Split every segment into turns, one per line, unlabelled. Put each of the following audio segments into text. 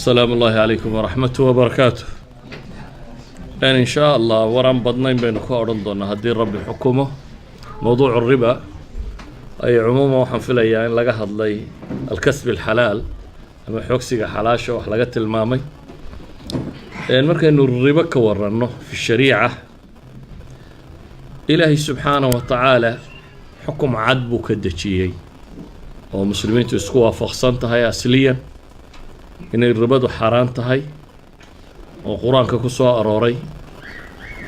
Asalaamu ullaahi calaykum waraxmatu wabarakaatu. In shaa Allah waraan badnayn baynu ka odhan doonaa haddii Rabbi xukumo mowduucu riba. Ay cumuuman waxaan filayaa in laga hadlay alkasbi alxalaal ama xoogsiga xalaasha wax laga tilmaamay. Markaynu ribo ka waranno fi shariica, Ilaahay subxaanahu wa tacaala xukum cad buu ka dejiyey oo muslimiintu isku waafaqsan tahay asliyan inay ribadu xaaraan tahay, oo Qur-aanka ku soo arooray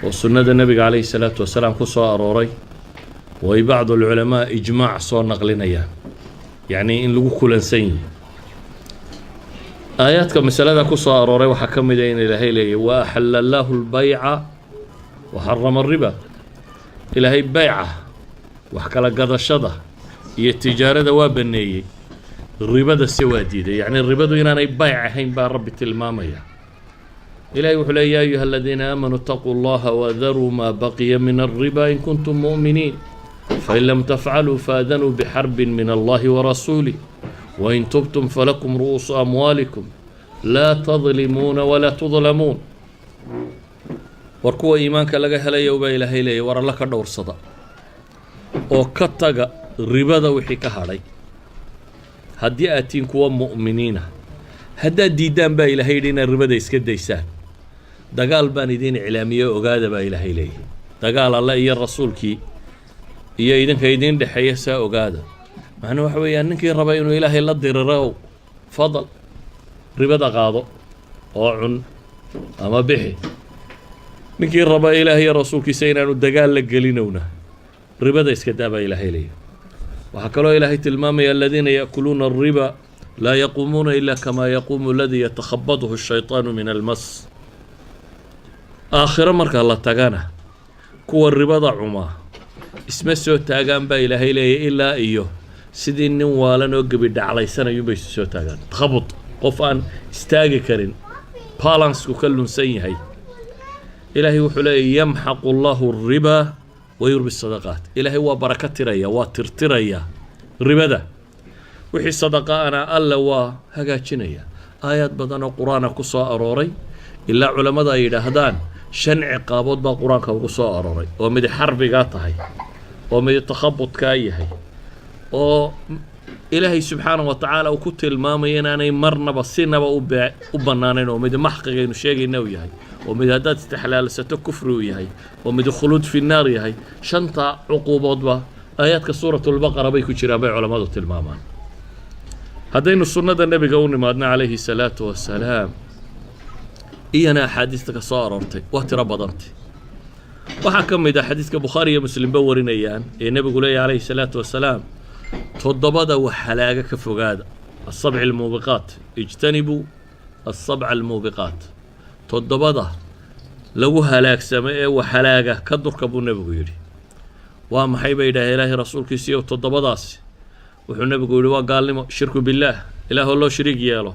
oo sunnada Nebiga calayhi salaatu wasalaam ku soo arooray, oo ay bacdu alculamaa ijmaac soo naqlinayaan, yacnii in lagu kulansan yihi. Aayaadka masalada ku soo arooray waxaa ka mid a in Ilaahay leeyahy: "Wa axalla allaahu albayca wa xarama ariba." Ilaahay bayca, wax kala gadashada iyo tijaarada, waa baneeyey, ribada se waa diiday. Yacni ribadu inaanay bayc ahayn baa Rabbi tilmaamaya. Ilahay wuxuu leey: "Ya ayuha aladiina aamanuu itaquu allaha wadaruu maa baqiya min alriba in kuntum mu'miniin, fain lam tafcaluu faadanuu bixarbin min allahi warasuulih, wain tubtum falakum ru'uusu amwaalikum laa tadlimuuna walaa tudlamuun." War kuwa iimaanka laga helayo baa Ilaahay leeyay, war Alla ka dhowrsada oo ka taga ribada wixii ka hadhay haddii aad tihiin kuwa mu'miniina. Haddaad diiddaan, baa Ilaahay yidhi, inaad ribada iska daysaan, dagaal baan idiin iclaamiyey, ogaada, baa Ilaahay leeyahy, dagaal Alle iyo rasuulkii iyo idinka idiin dhexeeya, saa ogaada. Macnuu waxa weeyaan, ninkii raba inuu Ilaahay la diriro, fadal ribada qaado oo cun ama bixi. Ninkii raba Ilaahay iyo rasuulkiisa inaanu dagaal la gelinowna, ribada iska daa, baa Ilaahay leeyahy. Waxaa kaloo Ilaahay tilmaamaya: "Aladiina yaakuluuna alriba laa yaquumuuna ila kamaa yaquumu aladii yatakhabadhu ashaytaanu min almas." Aakhiro marka la tagana, kuwa ribada cumaa isma soo taagaan, baa Ilaahay leeyahy, ilaa iyo sidii nin waalan oo gebi dhaclaysanayuunbay isu soo taagaan, takhabud, qof aan istaagi karin, balansku ka lunsan yahay. Ilaahay wuxuu leeyahy: "Yamxaqu allahu alriba wa yurbi sadaqaat." Ilaahay waa barako tiraya, waa tirtiraya ribada, wixii sadaqa ana Alle waa hagaajinaya. Aayaad badan oo Qur-aana ku soo arooray, ilaa culammada ay yidhaahdaan shan ciqaabood baa Qur-aanka ugu soo arooray, oo midi xarbigaa tahay, oo midi takhabudkaa yahay, oo Ilaahay subxaanahu wa tacaala uu ku tilmaamayo inaanay marnaba sinaba u bannaanayn, oo midi maxqigaynu sheegayna uu yahay, oo mid haddaad istixlaalsato kufri uu yahay, oo midi khuluud fi naar yahay. Shanta cuquuboodba aayaadka Suuratulbaqara bay ku jiraan, bay culammadu tilmaamaan. Haddaynu sunnada Nebiga u nimaadno calayhi salaatu wasalaam, iyana axaadiista ka soo aroortay waa tiro badantay. Waxaa ka mid ah xadiiska Bukhaari iyo Muslimba warinayaan ee Nebigu leeyahy calayhi salaatu wasalaam: "Toddobada wax halaaga ka fogaada, asabci almuubiqaat, ijtanibuu asabca almuubiqaat." Toddobada lagu halaagsamo ee wax halaaga ka durka, buu Nebigu yidhi. "Waa maxay?" bay yidhaaheen, "Ilaahay rasuulkiisiiyo toddobadaasi?" Wuxuu Nebigu yidhi: "Waa gaalnimo, shirku billaah, Ilaahoo loo shariig yeelo,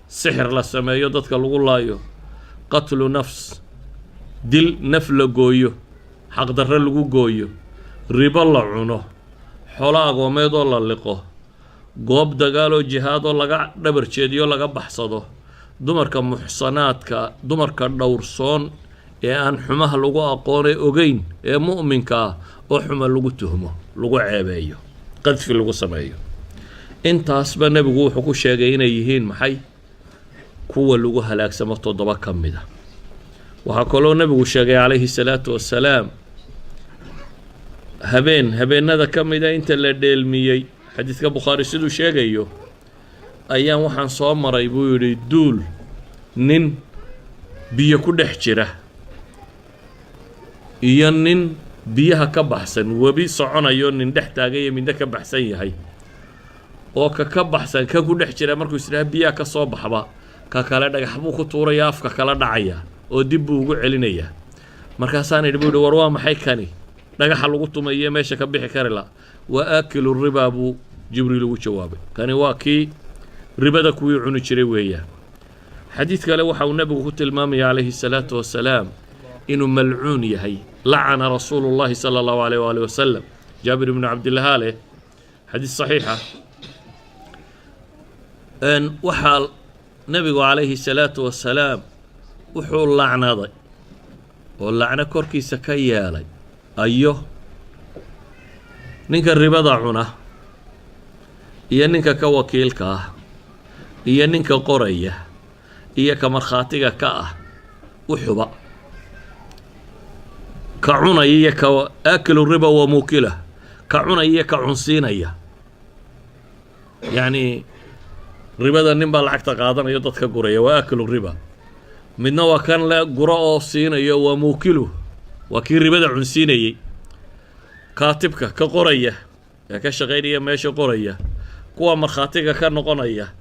sixir la sameeyo, dadka lagu laayo, qatlu nafs, dil naf la gooyo, xaqdarre lagu gooyo, ribo la cuno, xolo agoomeedoo la liqo, goob dagaaloo jihaadoo laga dhabar jeediyo, laga baxsado, dumarka muxsanaadka, dumarka dhowrsoon ee aan xumaha lagu aqoonay ogeyn ee mu'minka ah oo xuma lagu tuhmo, lagu ceebeeyo, qadfi lagu sameeyo." Intaasba Nebigu wuxuu ku sheegay inay yihiin maxay? Kuwa lagu halaagsamo toddoba ka mid a. Waxaa kaloo Nebigu sheegay calayhi salaatu wasalaam habeen habeenada ka mida inta la dheelmiyey, xadiidka Bukhaari siduu sheegayo, ayaan waxaan soo maray, buu yidhi, duul nin biyo ku dhex jira iyo nin biyaha ka baxsan, webi soconayo, nin dhex taagay iyo midna ka baxsan yahay, oo ka baxsan ka ku dhex jira markuu isdhaha biyaha ka soo baxba, ka kale dhagax buu ku tuuraya, afka kala dhacaya oo dib buu ugu celinayaa. Markaasaan idhi, buu yidhi, "War waa maxay kani dhagaxa lagu tumaye meesha ka bixi kari la?" "Waa aakilu ribaa," buu Jibriil ugu jawaabay. "Kani waa kii ribada kuwii cuni jiray weeyaan." Xadiid kale waxa uu Nebigu ku tilmaamaya calayhi salaatu wasalaam inuu malcuun yahay: "Lacana rasuulu llahi sala allahu alayh waali wasalam." Jaabir ibnu Cabdillaha leh, xadiis saxiixa. Waxaa Nebigu calayhi salaatu wasalaam wuxuu lacnaday oo lacno korkiisa ka yeelay ayo ninka ribada cuna iyo ninka ka wakiilka ah iyo ninka qoraya iyo ka markhaatiga ka ah. Wuxuba ka cunaya iyo ka aakilu riba wa muukila, ka cunaya iyo ka cunsiinaya. Yacni, ribada nin baa lacagta qaadanayo, dadka guraya, waa aakilu riba. Midna waa kan le guro oo siinayo, waa muukilu, waa kii ribada cunsiinayey. Kaatibka ka qoraya ee ka shaqaynaya meesha qoraya, kuwa markhaatiga ka noqonaya,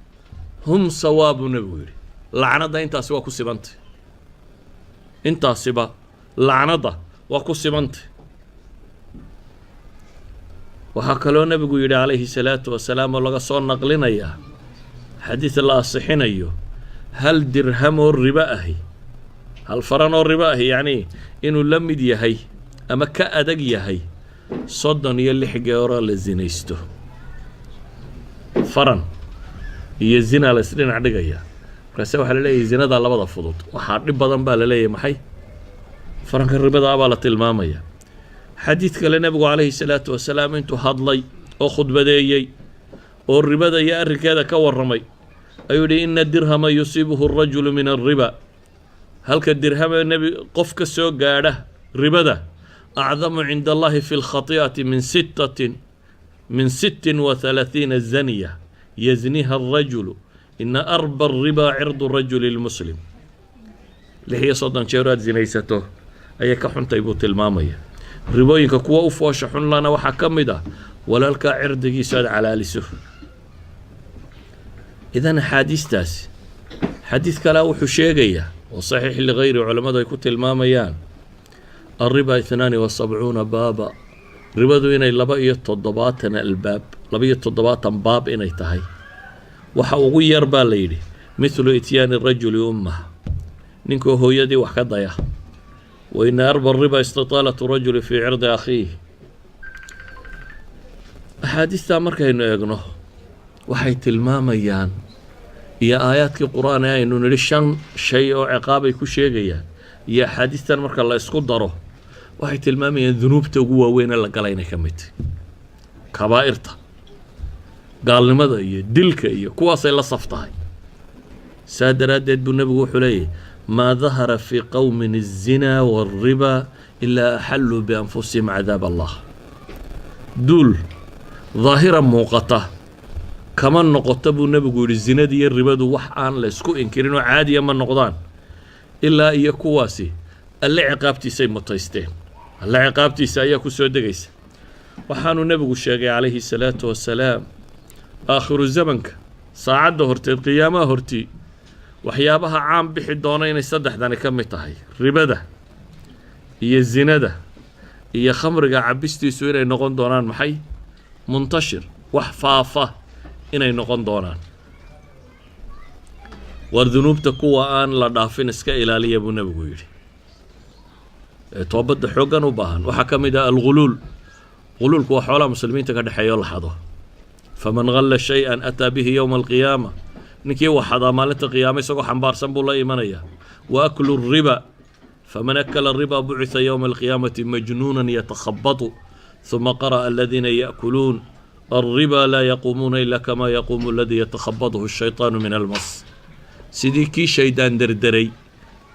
hum sawaa, buu nebigu yidhi. Lacnadda intaasi waa ku sibantay, intaasiba lacnadda waa ku sibantay. Waxaa kaloo nebigu yidhi calayhi salaatu wasalaam, oo laga soo naqlinayaa xadiid la asixinayo, hal dirham oo ribo ahi, hal faran oo ribo ahi, yacni inuu la mid yahay ama ka adag yahay 36 geeroo la zinaysto. Faran iyo zina la isdhinac dhigaya. Markaase waxaa la leeyahay zinadaa labada fudud, waxaa dhib badan baa la leeyahay maxay? Faranka ribada baa la tilmaamaya. Xadiid kale, nebigu calayhi salaatu wasalaam intuu hadlay oo khudbadeeyey oo ribada iyo arrinkeeda ka warramay ayuu yihi: "Ina dirhama yusiibuhu arajulu min alriba", halka dirhame nebi qof ka soo gaadha ribada, "acdamu cinda Allahi fi lkhati'ati min 36 zaniya yazniha alrajulu. Ina arba alriba cirdu rajuli lmuslim." 36 jeer aad zinaysato ayay ka xuntay, buu tilmaamaya. Ribooyinka kuwa u foosha xun lana waxaa ka mid ah walaalkaa cirdigiisu aad calaaliso. Idan axaadiistaasi, xadiid kalea wuxuu sheegayaa oo saxiix ligayri culammadu ay ku tilmaamayaan: alriba 72 baaba, ribadu inay 72 albaab, 72 baab inay tahay. Waxa ugu yar baa la yidhi mithlu ityaani rajuli ummah, ninkoo hooyadii wax ka daya. Wa ina arba riba istitaalatu rajuli fii cirdi akhiih. Axaadiistaa markaynu eegno, waxay tilmaamayaan, iyo aayaadkii Qur-aan ee aynu nidhi shan shay oo ciqaabay ku sheegayaan, iyo axaadiistan marka la isku daro, waxay tilmaamayaan dunuubta ugu waaweyn ee la gala inay ka mid tahy kabaa'irta, gaalnimada iyo dilka iyo kuwaasay la saf tahay. Saa daraaddeed buu nebigu wuxuu leeyahy: "Maa dahara fii qowmin الzinaa wاlriba ilaa axalluu bianfusihim cadaab Allah." Duul daahira muuqata kama noqoto, buu nebigu yidhi, zinada iyo ribadu wax aan la isku inkirin oo caadiya ma noqdaan, ilaa iyo kuwaasi Alle ciqaabtiisay mutaysteen, Alle ciqaabtiisa ayaa ku soo degaysa. Waxaanuu nebigu sheegay calayhi salaatu wasalaam aakhiru zamanka, saacadda horteed, qiyaamaha hortii, waxyaabaha caan bixi doona inay saddexdani ka mid tahay: ribada iyo zinada iyo khamriga cabistiisu inay noqon doonaan maxay? Muntashir, wax faafa inay noqon doonaan. War dunuubta kuwa aan la dhaafin iska ilaaliya, buu nebigu yidhi, ee toobadda xooggan u baahan waxaa ka mid ah alguluul. Guluulku waa xoolaha muslimiinta ka dhexeeya oo la xado. "Faman galla shay-an ataa bihi yowma alqiyaama", ninkii wax xadaa maalinta qiyaama isagoo xambaarsan buu la imanaya. Wa aklu riba: "Faman akala riba bucitha yowma alqiyaamati majnuunan yatakhabatu". Huma qara'a: "Aladiina yaأkuluun alriba laa yaquumuuna ila kama yaquumu aladii yatakhabatuhu الshayطaanu min almas. Sidii kii shaydaan derderay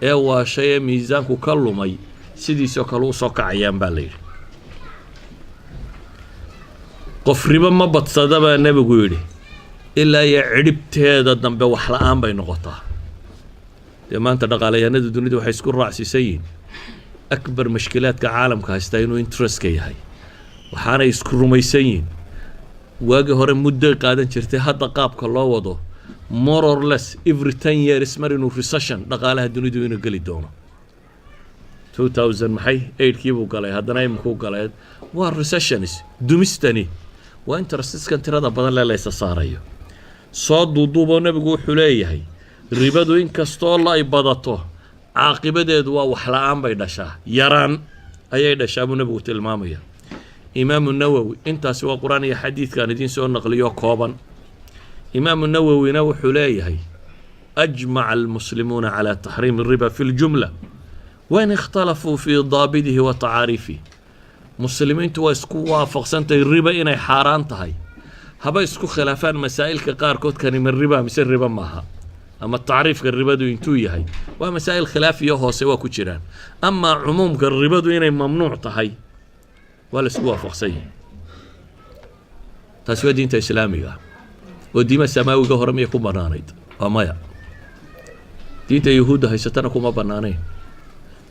ee waashay ee miisaanku ka lumay, sidiisoo kale u soo kacayaan, baa la yidhi. Qof ribo ma badsada, baa nebigu yidhi, ilaa iyo cidhibteeda dambe wax la-aan bay noqotaa. Dee maanta dhaqaalayahanada dunida waxay isku raacsiisan yihiin akbar mashkilaadka caalamka haystaa inuu interestka yahay. Waxaanay isku rumaysan yihiin, waagii hore muddoy qaadan jirtay, hadda qaabka loo wado, more or less every 10 years mar inuu recession dhaqaalaha dunidu inuu geli doono. 2000 maxay eightkii buu galay, haddana iminkuu galay, waa recessions. Dumistani waa interestskan tirada badan lee laysa saarayo. Soo duuduuboo, nebigu wuxuu leeyahay ribadu inkastoo la ay badato, caaqibadeedu waa wax la-aan bay dhashaa, yaraan ayay dhashaa, buu nebigu tilmaamaya. Imaamu Nawowi, intaasi waa Qur-aan iyo xadiidkaan idiin soo naqliyo kooban. Imaamu Nawowina wuxuu leeyahay أجمع المسلمون على تحريم الربا في الجملة وإن اختلفوا في ضابطه وتعاريفه. Muslimiintu waa isku waafaqsantahay riba inay xaaraan tahay, haba isku khilaafaan masaa'ilka qaarkood, kani ma riba mise riba maaha, ama tacriifka ribadu intuu yahay, waa masaa'il khilaafiyo hoose waa ku jiraan. Amaa cumuumka ribadu inay mamnuuc tahay waa la isku waafaqsan yahay. Taasi waa diinta islaamiga. Oo diima samaawiga hore miyay ku bannaanayd? Waa maya. Diinta Yuhuudda haysatana kuma bannaanayn.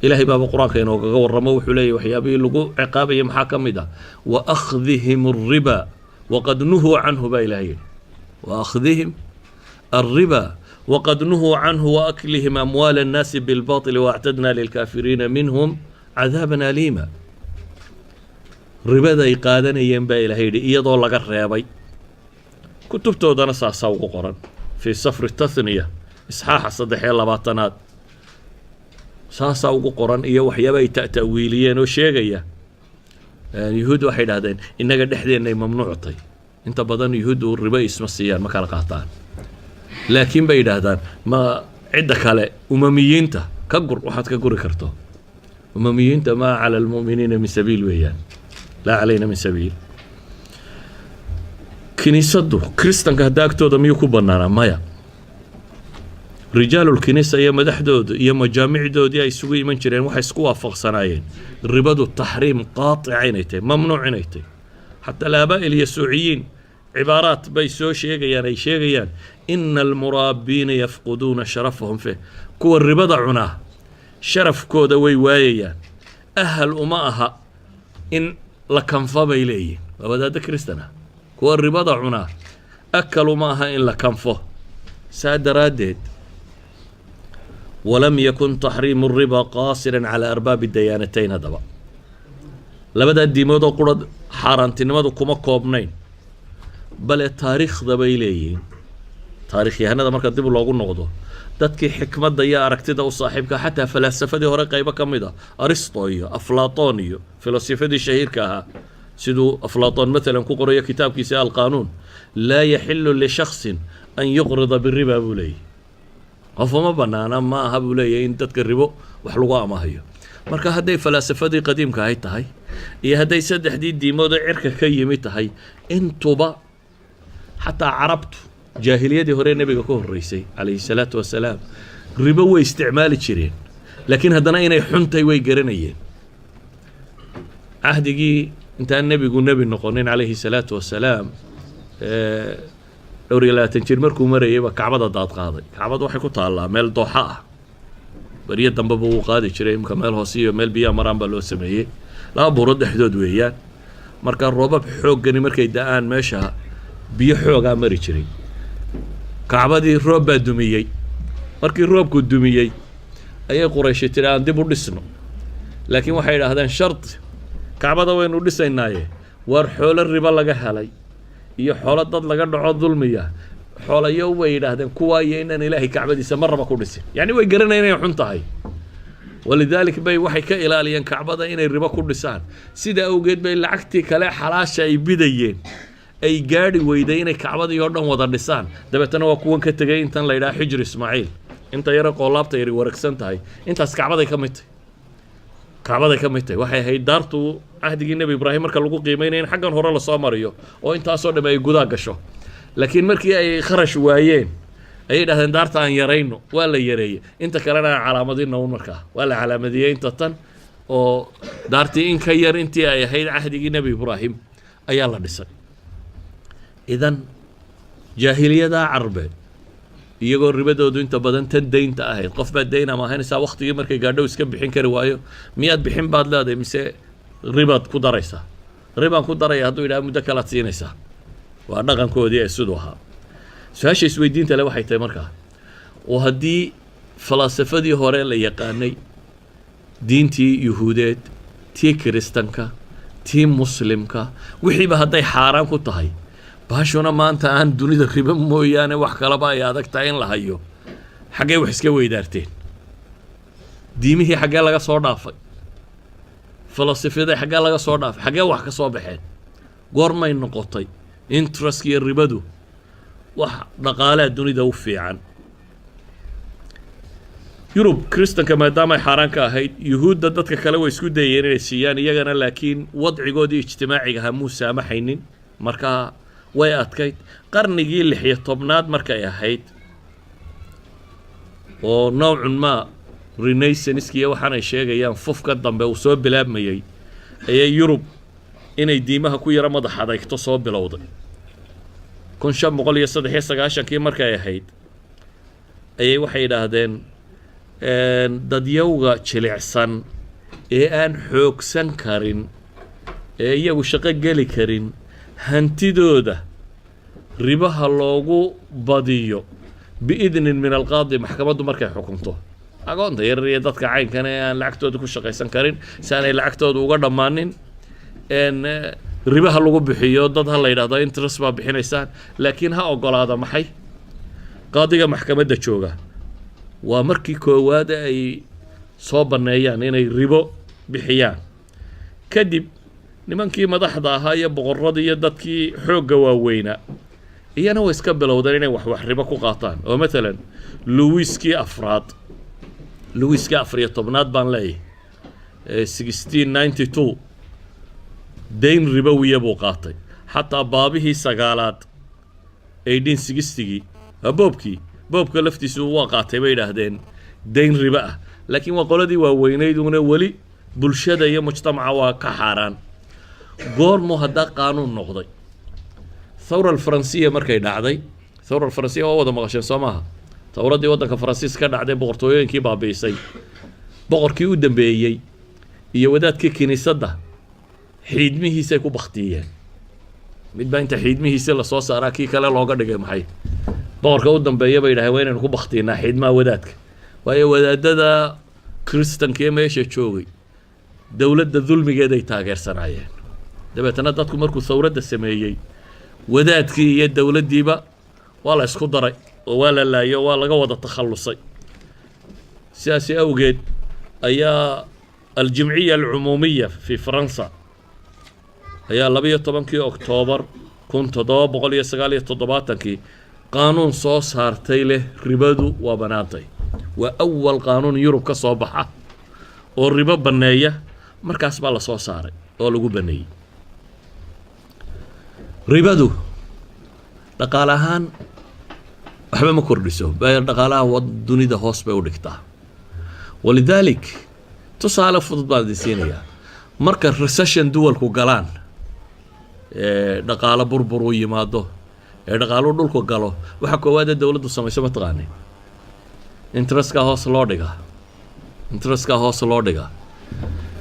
Ilaahay baaba Qur-aanka inoogaga warramo. Wuxuu leeyahy, waxyaabihii lagu ciqaabayay maxaa ka mid ah? وأخذهم الربا وقد نهوا عنه baa Ilahay yidhi. وأخذهم الربا وقد نهوا عنه وأكلهم أموال الناس بالباطل وأعتدنا للكافرين منهم عذابا أليما. Ribada ay qaadanayeen baa Ilahay yidhi, iyadoo laga reebay. Kutubtoodana saasaa ugu qoran, في سفر التثنية, isxaaxa 23aad saasaa ugu qoran, iyo waxyaaba ay ta'wiiliyeen oo sheegaya. Yuhuud waxay idhahdeen innaga dhexdeenna ay mamnuuc tahay. Inta badan Yuhuuddu ribo isma siiyaan, ma kala qaataan, laakiin bay yidhaahdaan, ma cidda kale, umamiyiinta ka gur waxaad ka guri karto. Umamiyiinta ما على المؤمنين من سبيل weeyaan, لا علينا من سبيل. Kiniisaddu, Kristanka hadda agtooda miyuu ku bannaanaa? Maya. رجال الكنيسة iyo madaxdooda iyo majaamicdoodii ay isugu iman jireen waxay isku waafaqsanaayeen ribadu taxriim qaatica inay tahay, mamnuuc inay tahay. حتى الآباء اليسوعيين cibaaraat bay soo sheegayaan, ay sheegayaan إن المرابين يفقدون شرفهم فيه. Kuwa ribada cunaa sharafkooda way waayayaan, ahal uma aha in la kanfa, bay leeyihin. Waa wadaaddo Kristan ah. Kuwa ribada cunaa akal uma aha in la kanfo. Saa daraaddeed, ولم يكن تحريم الربا قاصرا على أرباب الديانتين. Haddaba labadaa diimood oo qura xaaraantinimadu kuma koobnayn, bale taariikhda bay leeyihiin taarikhyahanada marka dib loogu noqdo, dadkii xikmadda iyo aragtida u saaxiibka, xataa falaasafadii hore qaybo ka mid a, Aristo iyo Aflaton iyo filosofadii shahiirka ahaa, siduu Aflaton matalan ku qorayo kitaabkiisa القانون, لا يحل لشخص أن يقرض بالربا buu leeyahy. Qof uma banaana, ma aha buu leeyahay, in dadka ribo wax lagu amahayo. Marka hadday falaasafadii qadiimka ahayd tahay iyo hadday saddexdii diimood oo cirka ka yimi tahay intuba, xataa Carabtu jaahiliyadii hore nebiga ka horreysay عليه الصلاة والسلام ribo way isticmaali jireen, laakiin haddana inay xuntay way garanayeen. Cahdigii intaan nebigu nebi noqonin عليه الصلاة والسلام, 22 jir markuu marayay baa Kacbada daad qaaday. Kacbada waxay ku taallaa meel dooxa ah. Beryo dambeba wuu qaadi jiray, imka meel hoose iyo meel biyaha maraan baa loo sameeyey. Laba buuro dhexdood weeyaan. Marka roobab xooggani markay da-aan, meesha biyo xoogaa mari jiray. Kacbadii roob baa dumiyey. Markii roobku dumiyey ayay Qurayshi tiri, "Aan dib u dhisno." Laakiin waxay idhaahdeen shardi, Kacbada waynu dhisaynaaye, waar xoolo ribo laga helay iyo xoolo dad laga dhaco dulmiya, xoolayo way yidhaahdeen kuwaa iyo inaan Ilaahay Kacbadiisa marnaba ku dhisin. Yacni way garanayan inay xun tahay. ولذلك bay waxay ka ilaaliyeen Kacbada inay ribo ku dhisaan. Sida awgeed bay lacagtii kale xalaasha ay bidayeen ay gaadhi weyday inay Kacbadii oo dhan wada dhisaan. Dabeetana waa kuwan ka tegay intan la yidhaha Xijr Ismaaciil, inta yaro qoolaabta yari wareegsan tahay. Intaas Kacbaday ka mid tahay, Kacbaday ka mid tahay. Waxay ahayd daartu cahdigii Nebi Ibraahim marka lagu qiimeynaya in xaggan hore lasoo mariyo oo intaasoo dham ay gudaa gasho. Laakiin markii ay kharash waayeen ayay dhahdeen, "Daarta aan yarayno." Waa la yareeyey, inta kalena aan calaamadina un. Markaa waa la calaamadiyey inta tan oo daartii in ka yar intii ay ahayd cahdigii Nebi Ibraahim ayaa la dhisay. Idan jaahiliyada Carbeed, iyagoo ribadoodu inta badan tan daynta ahayd, qof baad dayn amaahanaysaa, waktigii markay gaadhow iska bixin kari waayo, miyaad bixin baad leedahay mise ribaad ku daraysaa? "Ribaan ku daraya," hadduu yidhaha, muddo kalaad siinaysaa. Waa dhaqankoodii ay siduu ahaa. Su-aasha isweydiinta le waxay tahay markaa, oo haddii falaasafadii hore la yaqaanay, diintii Yuhuudeed, tii Kiristanka, tii Muslimka, wixiiba hadday xaaraan ku tahay, baashuna maanta aan dunida ribo mooyaane wax kalaba ay adag tahay in la hayo, xaggee wax iska weydaarteen? Diimihii xaggee laga soo dhaafay? Filosofiyada xaggee laga soo dhaafay? Xaggee wax ka soo baxeen? Goormay noqotay interest iyo ribadu wax dhaqaalaha dunida u fiican? Yurub Kristanka maadaama ay xaaraan ka ahayd, Yuhuudda dadka kale way isku dayeen inay siiyaan iyagana, laakiin wadcigoodii ijtimaaciga ahaa muu saamaxaynin. Marka way adkayd. Qarnigii 16aad markay ahayd oo nowcun maa Renaissance iyo waxaan ay sheegayaan fufka dambe uu soo bilaabmayey, ayay Yurub inay diimaha ku yaro madax adeygto soo bilowday. 1593kii markay ahayd ayay waxay yidhaahdeen dadyowga jilicsan ee aan xoogsan karin ee iyagu shaqo geli karin, hantidooda ribaha loogu badiyo biidnin min alqaadi, maxkamaddu markay xukunto. Agoonta yarar iyo dadka caynkan ee aan lacagtooda ku shaqaysan karin, si aanay lacagtooda uga dhammaanin, ribaha lagu bixiyo. Dad ha la yidhahdo interest baa bixinaysaan, laakiin ha ogolaada maxay? Qaadiga maxkamadda jooga. Waa markii koowaad ay soo banneeyaan inay ribo bixiyaan. Kadib nimankii madaxda ahaa iyo boqorradii iyo dadkii xoogga waaweynaa iyana way iska bilowdeen inay wax ribo ku qaataan. Oo matalan Luwiskii afraad, Luwiskii 14aad baan leeyahay, 1692 dayn ribowiya buu qaatay. Xataa baabihii sagaalaad, 1860gii, boobkii, boobka laftiisu waa qaatay, bay yidhaahdeen, dayn ribo ah. Laakiin waa qoladii waaweynayd una, weli bulshada iyo mujtamaca waa ka xaaraan. Goormuu haddaa qaanuun noqday? Thawra Alfaransiya markay dhacday. Thawra Alfaransiya waa wada maqasheen, soo maaha? Thawraddii waddanka Faransiis ka dhacday, boqortooyooyinkii baabi'isay, boqorkii u dambeeyey iyo wadaadkii kiniisadda xiidmihiisay ku baktiyeen. Mid baa inta xiidmihiisi lasoo saaraa kii kale looga dhigay maxay? Boqorka u dambeeya bay yidhahdeen waa inaynu ku baktiinaa xiidmaha wadaadka, waayo wadaadada Kristanka ee meesha joogay dowladda dulmigeeday taageersanaayeen. Dabeetana dadku markuu thawradda sameeyey, wadaadkii iyo dowladdiiba waa la isku daray oo waa la laayay oo waa laga wada takhallusay. Sidaasi awgeed ayaa Aljimciya Alcumuumiya fi Faransa ayaa 12kii Oktoobar 1779kii qaanuun soo saartay leh ribadu waa bannaantay. Waa awal qaanuun Yurub ka soo baxa oo ribo banneeya. Markaas baa la soo saaray oo lagu baneeyey. Ribadu dhaqaale ahaan waxba ma kordhiso, dhaqaalaha dunida hoos bay u dhigtaa. Walidaalik tusaale fudud baan idin siinayaa. Marka recession duwalku galaan, ee dhaqaalo burbur u yimaado, ee dhaqaaluhu dhulku galo, waxa koowaad ee dowladdu samayso ma taqaanay? Interestka hoos loo dhigaa, interestka hoos loo dhigaa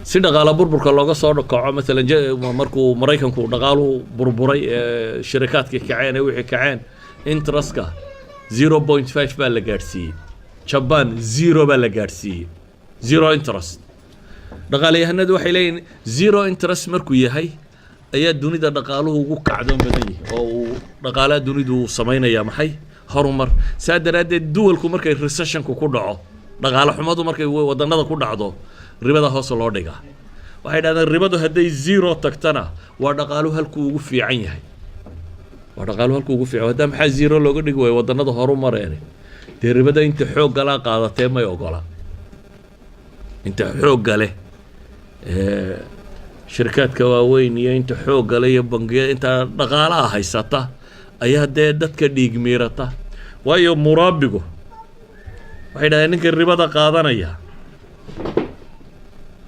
si dhaqaalo burburka looga soo kaco. Maalan markuu Maraykanku dhaqaaluhu burburay ee shirikaadkii kaceen ee wixii kaceen, interestka 0.5 baa la gaadhsiiyey. Jaban zero baa la gaadhsiiyey, zero interest. Dhaqaalayahanadu waxay leeyihin zero interest markuu yahay ayaa dunida dhaqaaluhu ugu kacdoon badan yahay oo uu dhaqaalaha dunidu uu samaynayaa maxay? Horumar. Saa daraaddeed duwalku markay recessionku ku dhaco, dhaqaale xumadu markay wadannada ku dhacdo, ribada hoos loo dhigaa. Waxay dhahdeen ribadu hadday zero tagtana waa dhaqaaluhu halkuu ugu fiican yahay, waa dhaqaaluhu halkuu ugu fiican. Haddaa maxaa zero looga dhigi waayo wadannada horu mareen? Dee ribada inta xooggalaa qaadatee may ogola. Inta xoogga leh, shirkaadka waaweyn iyo inta xoogga leh iyo bangiyada, inta dhaqaalaha haysata ayaa dee dadka dhiig miirata. Waayo muraabigu, waxay dhahdeen, ninka ribada qaadanaya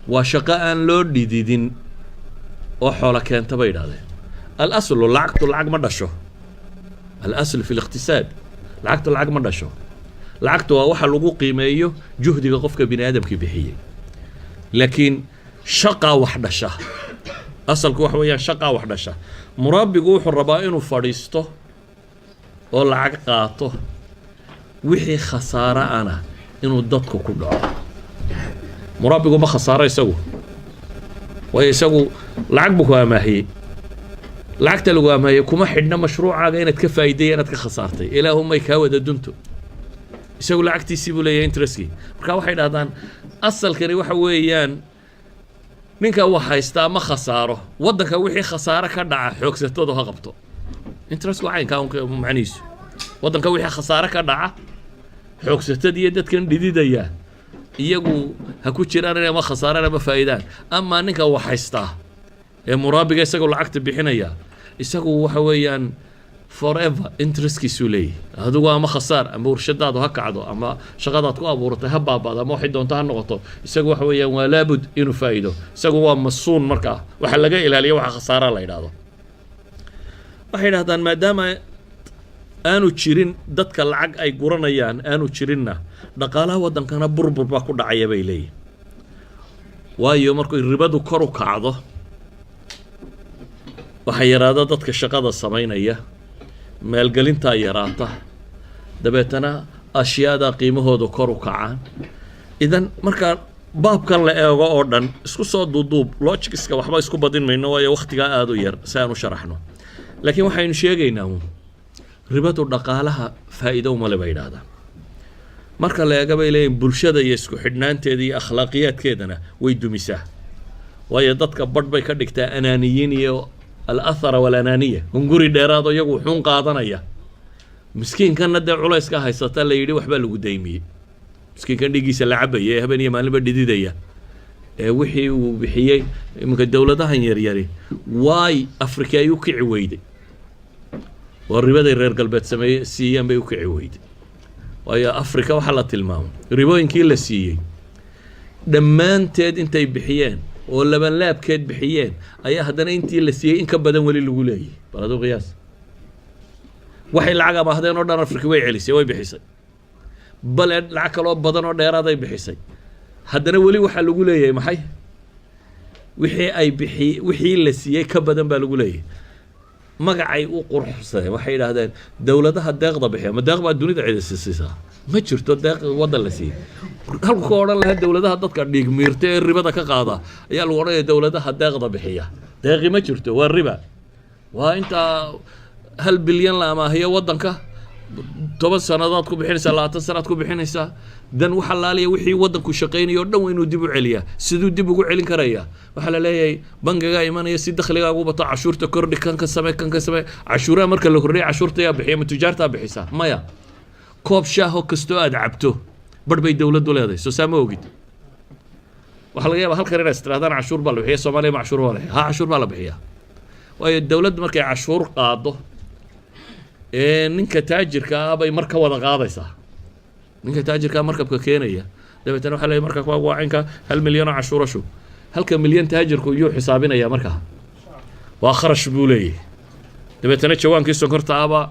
waa shaqo aan loo dhididin oo xoolo keenta, bay idhahdeen. Alaslu lacagtu lacag ma dhasho. Alaslu fi liqtisaad lacagtu lacag ma dhasho. Lacagtu waa waxa lagu qiimeeyo juhdiga qofka bini aadamkii bixiyey, laakiin shaqaa wax dhasha. Asalku waxa weeyaan shaqaa wax dhasha. Muraabigu wuxuu rabaa inuu fadhiisto oo lacag qaato, wixii khasaare ana inuu dadku ku dhaco. Muraabigu ma khasaaro isagu, waayo isagu lacag buu ku amaahiyey. Lacagta lagu amaahiyey kuma xidhna mashruucaaga inaad ka faa'iiday, inaad ka khasaartay, ilaahumay kaa wada dunto. Isagu lacagtiisii buu leeyahay, interestkii. Marka waxay dhahdaan asalkani waxa weeyaan ninka wax haystaa ma khasaaro. Waddanka wixii khasaare ka dhaca xoogsatadu ha qabto. Interestku caynkaa un macnihiisu, waddanka wixii khasaare ka dhaca xoogsatada iyo dadkan dhididaya. Iyagu ha ku jiraan inay ama khasaaraan ama faa'iidaan. Amaa ninka wax haystaa ee muraabiga, isagoo lacagta bixinaya, isagu waxa weeyaan forever interestkiisuu leeyahy. Adigu ama khasaar, ama warshadaadu ha kacdo, ama shaqadaad ku abuuratay ha baaba'do, ama waxay doonto ha noqoto, isagu waxa weeyaan waa laabud inuu faa'iido. Isagu waa masuun. Markaa waxa laga ilaaliya waxa khasaara la yidhaahdo. Waxay yidhahdaan, maadaama aanu jirin dadka lacag ay guranayaan aanu jirinna, dhaqaalaha waddankana burbur baa ku dhacaya, bay leeyihin. Waayo, markuu ribadu kor u kacdo, waxaa yaraada dadka shaqada samaynaya, maalgelintaa yaraata, dabeetana ashyaada qiimahooda kor u kacaan. Idan markaa baabkan la eego oo dhan, isku soo duuduub, logicska waxba isku badin mayno, waayo wakhtigaa aada u yar si aan u sharaxno. Laakiin waxaynu sheegaynaa uun ribadu dhaqaalaha faa'iido umale, bay yidhaahdaan. Marka la eega, bay leeyihin, bulshada iyo isku xidhnaanteeda iyo akhlaaqiyaadkeedana way dumisaa, waayo dadka badh bay ka dhigtaa anaaniyiin iyo الآثرة والأنانية, hunguri dheeraado, iyagu wuxuun qaadanaya. Miskiinkanna dee culayska haysata la yidhi waxbaa lagu daymiyey, miskiinkan dhiiggiisa la cabaya ee habeen iyo maalinba dhididaya ee wixii uu bixiyey. Iminka dowladahan yaryari waay Afrika ay u kici weyday? Waa ribaday reer galbeed sameeye siiyeen bay u kici weyday. Waayo, Afrika waxaa la tilmaamay ribooyinkii la siiyey dhammaanteed intay bixiyeen oo labanlaabkeed bixiyeen, ayaa haddana intii la siiyey in ka badan weli lagu leeyahy. Bal aduu qiyaas, waxay lacag amaahdeen oo dhan Afrika way celisay, way bixisay, bale lacag kaloo badan oo dheeraaday bixisay. Haddana weli waxaa lagu leeyahay maxay? Wixii ay bixi, wixii la siiyey ka badan baa lagu leeyahay. Magacay u quruxsadeen, waxay yidhaahdeen dowladaha deeqda bixiya. Ma deeq baa dunida cidi siisaa? Ma jirto deeq waddan la siiyey. Halku ka odhan lahaa dowladaha dadka dhiig miirta ee ribada ka qaada, ayaa lagu odhanaya dowladaha deeqda bixiya. Deeqi ma jirto, waa riba. Waa intaa 1 bilyan la amaahiyo waddanka, 10 sannadood ku bixinaysaa, 20 sanaad ku bixinaysaa. Dan wax allaaliya wixii waddanku shaqaynayo o dhan waa inuu dib u celiyaa. Siduu dib ugu celin karayaa? Waxaa la leeyahay bangigaa imanaya, si dakhligaagu bato cashuurta kordhi, kan ka samee, kan ka samee. Cashuuraha marka la kordhiya, cashuurta yaa bixiya? Ma tujaartaa bixisaa? Maya. Koob shaaho kastoo aad cabto barh bay dowladdu leedahay, soo saa ma ogid? Waxaa laga yaabaa halkan inaad istirahdaan cashuur baa la bixiya. Soomaaliya ma cashuur baa la bixiya? Ha, cashuur baa la bixiyaa. Waayo, dowladdu markay cashuur qaado ee ninka taajirka ah bay mar ka wada qaadaysaa. Ninka taajirkaa markabka keenaya, dabeetana waxaa leeyahy markabka waa cinka, 1 milyan oo cashuuro shub. Halka milyan taajirku yuu xisaabinaya? Markaa waa kharash buu leeyahy. Dabeetana jawaankii sonkorta ahbaa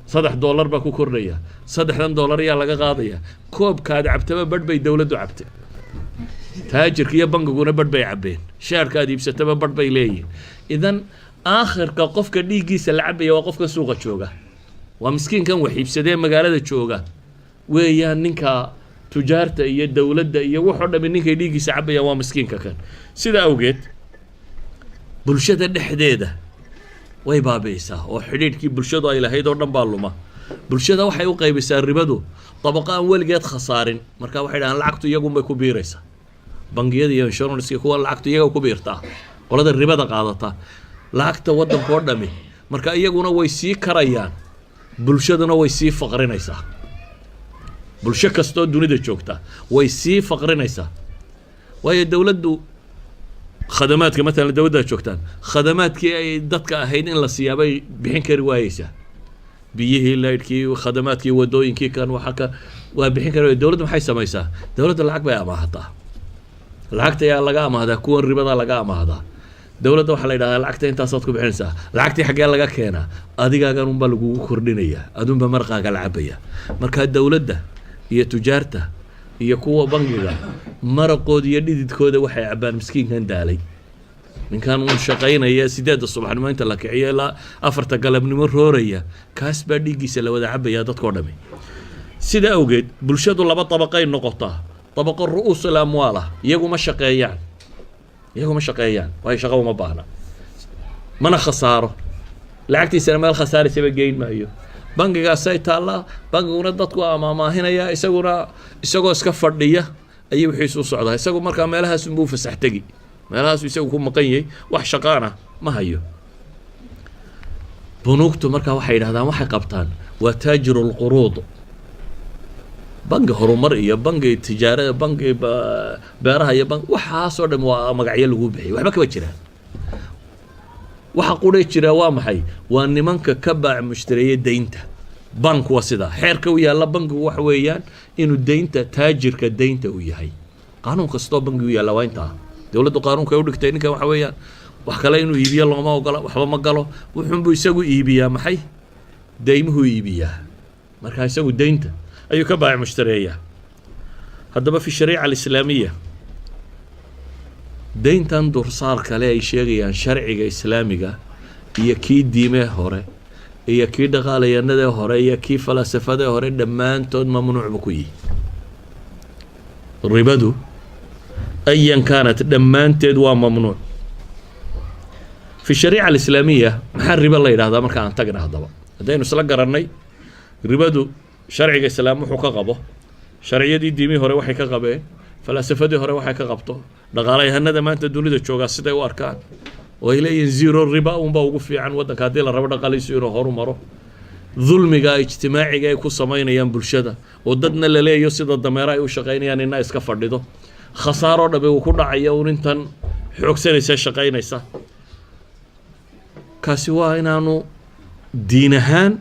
$3 baa ku kordhaya. 3-dan dollar yaa laga qaadaya? Koobkaad cabtaba badh bay dowladdu cabtay, taajirka iyo bangiguna badh bay cabbeen, shaarkaad iibsataba badh bay leeyihin. Idan aakhirka qofka dhiiggiisa la cabaya waa qofkan suuqa jooga, waa miskiinkan wax iibsadee magaalada jooga weeyaan. Ninka tujaarta iyo dowladda iyo waxoo dhami ninkay dhiiggiisa cabayaan waa miskiinka kan. Sida awgeed bulshada dhexdeeda way baabi'isaa, oo xidhiidhkii bulshadu ay lahayd oo dhan baa luma. Bulshada waxay u qaybisaa ribadu dabaqo aan weligeed khasaarin. Marka waxay dhahaan lacagtu iyagunbay ku biiraysaa, bangiyada iyo insuranceka kuwa lacagtu iyaga ku biirtaa, qolada ribada qaadata lacagta waddanka oo dhami. Marka iyaguna way sii karayaan, bulshaduna way sii faqrinaysaa. Bulsho kastoo dunida joogta way sii faqrinaysaa. Waayo, dowladdu khadamaadka, matalan dowladdaad joogtaan, khadamaadkii ay dadka ahayd in la siyaabay bixin kari waayeysaa. Biyihii, laydhkii, khadamaadkii, wadooyinkii, kan waxa ka waa bixin kari. Dowladdu maxay samaysaa? Dowladda lacag bay amaahataa. Lacagta ayaa laga amaahdaa? Kuwan ribada laga amaahdaa. Dowladda waxaa la yidhahdaa lacagta intaasaad ku bixinaysaa. Lacagtii xaggee laga keenaa? Adigaagan unbaa lagugu kordhinayaa, adunbaa marqaaga la cabaya. Marka dowladda iyo tujaarta iyo kuwa bangiga maraqooda iyo dhididkooda waxay cabbaan miskiinkan daalay, ninkan uun shaqaynaya, 8-da subaxnimo inta la kiciyo ilaa 4-ta galabnimo rooraya. Kaas baa dhiiggiisa la wada cabaya dadkoo dhami. Sida awgeed bulshadu laba dabaqay noqotaa: dabaqo رؤوس الأموال ah, iyagu ma shaqeeyaan, iyagu ma shaqeeyaan, waayo shaqo uma baahna, mana khasaaro, lacagtiisana meel khasaaraysaba geyn maayo, bangigaasay taallaa. Bangiguna dadku amaamaahinaya, isaguna isagoo iska fadhiya ayuu wixiisu u socdaa. Isagu markaa meelahaas unbuu fasax tegi, meelahaasu isagu ku maqan yahay, wax shaqaana ma hayo. Bunuugtu markaa waxay yidhahdaan waxay qabtaan waa تاجر القروض. Bangi horumar iyo bangi tijaarada, bangi beeraha iyo bangi, waxaasoo dhan waa magacyo lagu bixiyay, waxba kama jiraan. Waxa qudhay jiraa waa maxay? Waa nimanka ka baac mushtareeya deynta. Bank waa sidaa xeerka u yaalla. Bankigu waxa weeyaan inuu deynta, taajirka deynta uu yahay. Qaanuun kastoo bangi u yaalla waa intaa. Dowladdu qaanuunka ay u dhigtay ninkan waxa weeyaan wax kale inuu iibiyo looma ogola, waxba ma galo, wuxuunbuu isagu iibiyaa. Maxay deymuhu iibiyaa? Marka isagu deynta ayuu ka baac mushtareeyaa. Haddaba في الشريعة الإسلامية deyntan dursaar kale ay sheegayaan, sharciga islaamiga iyo kii diimee hore iyo kii dhaqaalayanadee hore iyo kii falasafadee hore, dhammaantood mamnuuc bu ku yihi. Ribadu أيا كانت dhammaanteed waa mamnuuc في الشريعة الإسلامية. Maxaa ribo la yidhahdaa? Marka aan tagna haddaba, haddaynu isla garannay ribadu sharciga islaam wuxuu ka qabo, sharciyadii diimihii hore waxay ka qabeen, falaasafadii hore waxay ka qabto, dhaqaalayahanada maanta dunida joogaa siday u arkaan oo ay leeyihin zero riba unbaa ugu fiican waddanka haddii la rabo dhaqaalihiisu inuu horu maro, dulmiga ijtimaaciga ay ku samaynayaan bulshada oo dadna la leeyo sida dameero ay u shaqaynayaan, ina iska fadhido, khasaaroo dhamme uu ku dhacayo un intan xoogsanaysa shaqaynaysa, kaasi waa inaanu diin ahaan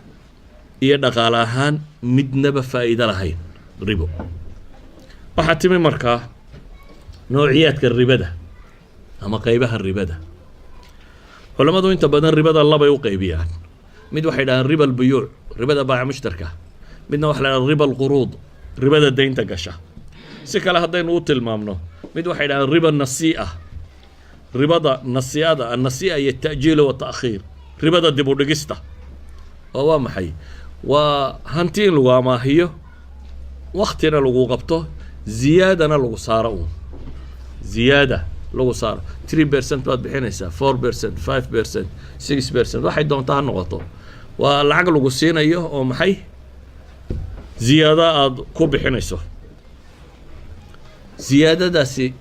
iyo dhaqaale ahaan midnaba faa'iido lahayn ribo. Waxaa timi markaa noociyaadka ribada ama qeybaha ribada. Culammadu inta badan ribada labay u qaybiyaan. Mid waxay dhahaan ربا البيوع, ribada baaca mushtarka. Midna waxa la dhaha ربا القروض, ribada deynta gasha. Si kale haddaynu u tilmaamno, mid waxay dhahaan ربا النسيئة, ribada nasii'ada. النسيئة iyo التأجيل والتأخير, ribada dib u dhigista. Oo waa maxay? Waa hanti in lagu amaahiyo, waktina lagu qabto, ziyaadana lagu saaro, uun ziyaada lagu saaro. 3% baad bixinaysaa, 4%, 5%, 6%, waxay doonta ha noqoto. Waa lacag lagu siinayo oo maxay ziyaado aada ku bixinayso. Ziyaadadaasi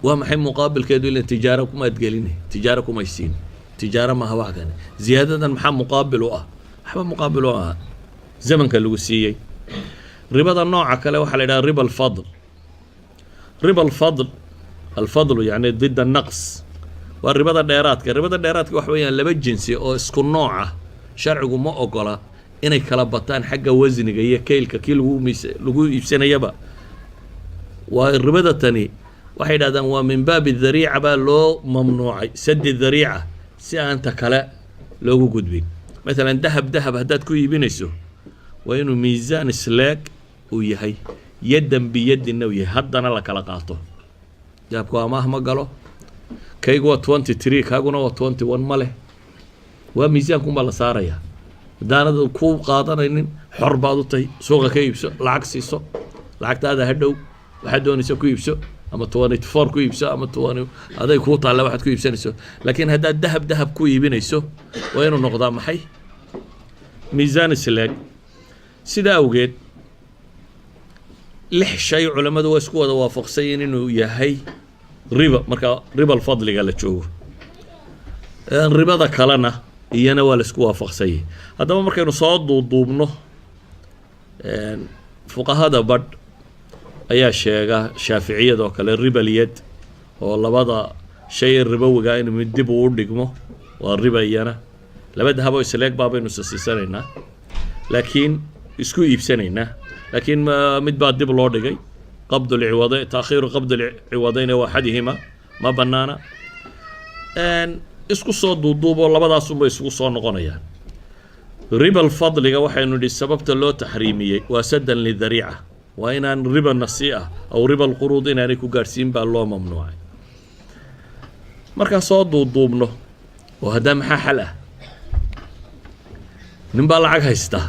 waa maxay muqaabilkeedu? Ilan tijaaro kumaad gelini, tijaaro kumay siin, tijaaro maaha wax kane. Ziyaadadan maxaa muqaabil u ah? Waxba muqaabil u ah zamanka lagu siiyey. Ribada nooca kale waxaa la yidhaha ربا الفضل. ربا الفضل, الفضل يعني ضد النقص, waa ribada dheeraadka. Ribada dheeraadka waxa weeyaan laba jinsi oo isku nooc ah sharcigu ma ogola inay kala bataan xagga wasniga iyo kaylka kii lagu miis lagu iibsanayaba. Waa ribada tani, waxay yidhahdaan waa من باب الذريعة baa loo mamnuucay, سد الذريعة, si aan ta kale loogu gudbin. Matalan dahab dahab haddaad ku iibinayso, waa inuu miisaan isleeg uu yahay, يدا بيد na uu yahay, haddana la kala qaato. Dahabku amaah ma galo. Kaygu waa 23, kaaguna waa 21, ma leh. Waa miisaankunbaa la saarayaa. Haddaanad ku qaadanaynin, xor baad u tahay, suuqa ka iibso, lacag siiso, lacagtaada hadhow waxaad doonaysa ku iibso, ama 24 ku iibso ama 20, aday kuu taalla waxaad ku iibsanayso. Laakiin haddaad dahab dahab ku iibinayso, waa inuu noqdaa maxay? Miisaan isleeg. Sidaa awgeed lix shay culammadu waa isku wada waafaqsanyiin inuu yahay riba marka ربا الفضل iga la joogo. Ribada kalena iyana waa la isku waafaqsanyay. Haddaba markaynu soo duuduubno, fuqahada badh ayaa sheega, shaaficiyada oo kale, ربا اليد, oo labada shay ee ribowiga inuu mid dib uu u dhigmo waa riba iyana. Laba dahabo isleeg baa baynu isa siisanaynaa, laakiin isku iibsanaynaa, laakiin mid baa dib loo dhigay. قبض العوضين, تأخير قبض العوضين وأحدهما ma banaana. Isku soo duuduuboo labadaasunbay isugu soo noqonayaan. ربا الفضل iga waxaynu nidhi sababta loo taxriimiyey waa سدا للذريعة, waa inaan ربا النسيئة أو ربا القروض inaanay ku gaadhsiin baa loo mamnuucay. Markaan soo duuduubno, oo haddaa maxaa xal ah? Nin baa lacag haysta,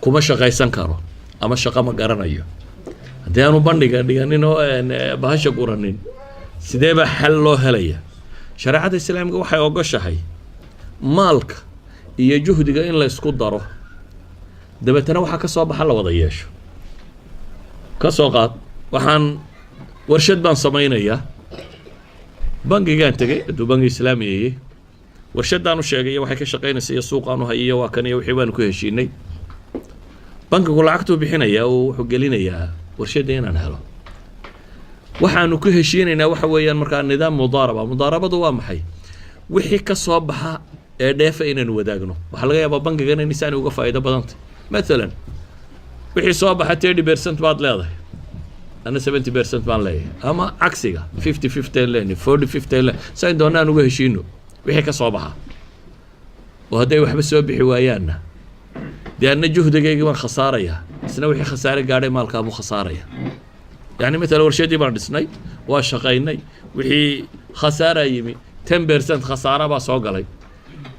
kuma shaqaysan karo ama shaqo ma garanayo. Haddii aanu bandhiga dhiganin oo bahasha guranin, sidee baa xal loo helaya? Shareecada islaamka waxay ogoshahay maalka iyo juhdiga in la isku daro, dabeetana waxaa ka soo baxa la wada yeesho. Ka soo qaad waxaan warshad baan samaynayaa. Bangigaan tegey, hadduu bangi islaamiyayey, warshaddaan u sheegay iyo waxay ka shaqaynaysa iyo suuqaan u hayay iyo waa kan iyo wixii baanu ku heshiinay. Bankigu lacagtuu bixinayaa oo wuxuu gelinayaa warshadda inaan helo. Waxaanu ku heshiinaynaa waxa weeyaan markaa nidaam mudaaraba. Mudaarabadu waa maxay? Wixii ka soo baxa ee dheefa inaanu wadaagno. Waxaa laga yaabaa bankigan in isaani uga faa'iido badantay. Mathalan, wixii soo baxa 30% baad leedahay, ana 70% baan leeyahay, ama cagsiga, 50-50 aan leenahay, 40-50 aan leenahay, sayn doonaan uga heshiino wixii ka soo baxa. Oo hadday waxba soo bixi waayaanna, dee anna juhdigaygii baan khasaarayaa, isna wixii khasaare gaadhay maalkaa buu khasaaraya. Yani matala, warshadii baan dhisnay, waa shaqaynay, wixii khasaaraa yimi, 10% khasaara baa soo galay.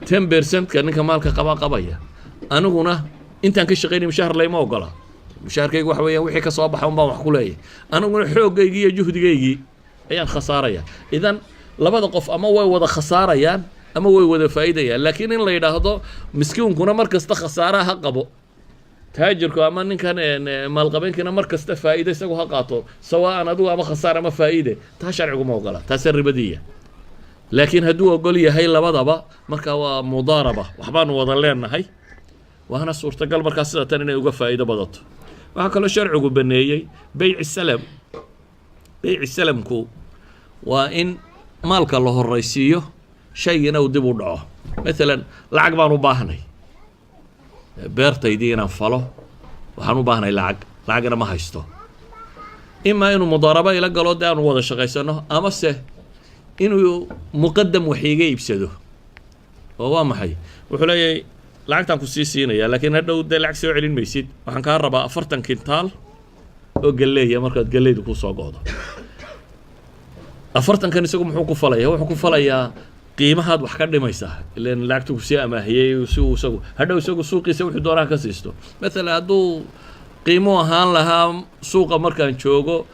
10%ka ninka maalka qabaa qabaya. Aniguna intaan ka shaqaynay mushahar layma ogola. Mushaharkaygu waxa weeyaan wixii ka soo baxa un baan wax ku leeyahay. Aniguna xooggaygii iyo juhdigaygii ayaan khasaaraya. Idan labada qof ama way wada khasaarayaan ama way wada faa'iidayaan. Laakiin in la yidhaahdo miskiinkuna mar kasta khasaaraha ha qabo, taajirku ama ninkan maalqabeenkiina mar kasta faa'iide isagu ha qaato, sawaan adigu ama khasaar ama faa'iide, taa sharcigu ma ogola. Taase ribadiya. Laakiin hadduu ogol yahay labadaba, marka waa mudaaraba, waxbaanu wada leenahay, waana suurtagal markaa sida tan inay uga faa'iido badato. Waxaa kaloo sharcigu baneeyey beyci salam. Beyci salamku waa in maalka la horaysiiyo, shaygiina uu dib u dhaco. Mathalan, lacag baan u baahnay beertaydii inaan falo, waxaan u baahnay lacag, lacagna ma haysto. Imaa inuu mudaaraba ila galo, dee aanu wada shaqaysano, amase inuu muqadam wax iiga iibsado. Oo waa maxay? Wuxuu leeyahay, lacagtaan ku sii siinaya, laakiin hadhow dee lacag soo celin maysid. Waxaan kaa rabaa 40 kintaal oo galleeya markaad galleydu kusoo go'do. 40-kan isagu muxuu ku falaya? Wuxuu ku falayaa qiimahaad wax ka dhimaysaa, ilan lacagtu kusii amaahiyey, si uu isagu hadhow isagu suuqiisa wuxuu doonaa ka siisto. Mathalan, hadduu qiimuhu ahaan lahaa suuqa markaan joogo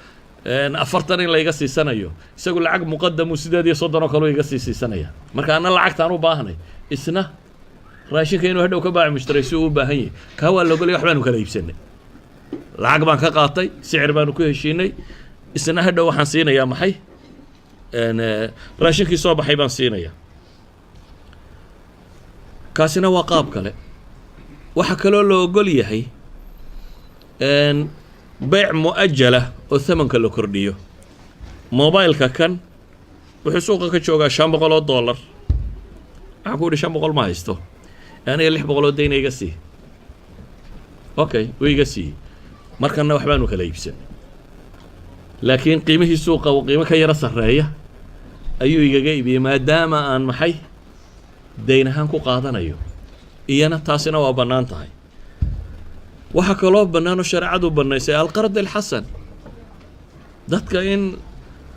40 in layga siisanayo, isagu lacag muqadamu 38 oo kale iga sii siisanaya. Marka ana lacagtaan u baahnay, isna raashinka inuu hadhow ka baaci mushtaray si uu u baahan yahay. Kaa waa logolaya. Wax baanu kala iibsanay, lacag baan ka qaatay, sicir baanu ku heshiinay, isna hadhow waxaan siinayaa maxay? Raashinkii soo baxay baan siinaya. Kaasina waa qaab kale. Waxaa kaloo la ogol yahay beyc mu'ajala oo thamanka la kordhiyo. Mobileka kan wuxuu suuqa ka joogaa $500. Waxaan ku yidhi, 500 ma haysto, aniga 600 oo dayna iga sii. Okay, wuu iga siiyey. Markana waxbaanu kala iibsanay, laakiin qiimihii suuqa uu qiimo ka yaro sarreeya ayuu igaga iibiyey, maadaama aan maxay dayn ahaan ku qaadanayo. Iyana taasina waa bannaan tahay. Waxaa kaloo bannaan oo shareecadu bannaysay alqard alxasan, dadka in